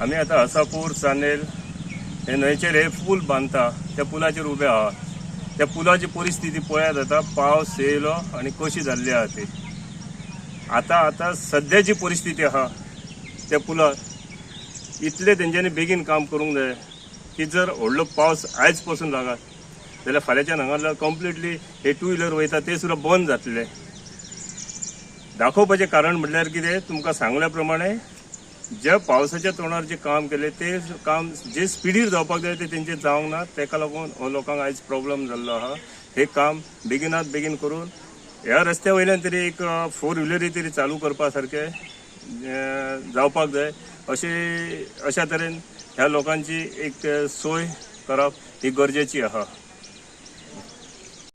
आमी आतां आसापूर चांदेल हे न्हंयचेर हे पूल बांदता त्या पुलाचेर उबे आहा. त्या पुलाची परिस्थिती पळयात आतां पावस येयलो आनी कशी जाल्ली आहा ती. आतां आतां सद्याची परिस्थिती आहा त्या पुलार इतले तेंच्यांनी बेगीन काम करूंक जाय की जर व्हडलो पावस आयज पसून लागत जाल्यार फाल्यांच्यान हांगा कंप्लिटली हे टू व्हिलर वयता ते सुद्दां बंद जातले. दाखोवपाचें कारण म्हटल्यार कितें, तुमकां सांगल्या प्रमाणे ज्या पावसाच्या तोंडार जे काम केले ते काम जे स्पिडीर जावपाक जाय ते तेंचे जावंक ना. तेका लागून हो लोकांक आयज प्रॉब्लम जाल्लो आहा. हे काम बेगिनात बेगीन करून ह्या रस्त्या वयल्यान तरी एक फोर व्हिलरी तरी चालू करपा सारकें जावपाक जाय. अशें अशा तरेन ह्या लोकांची एक सोय करप ही गरजेची आहा.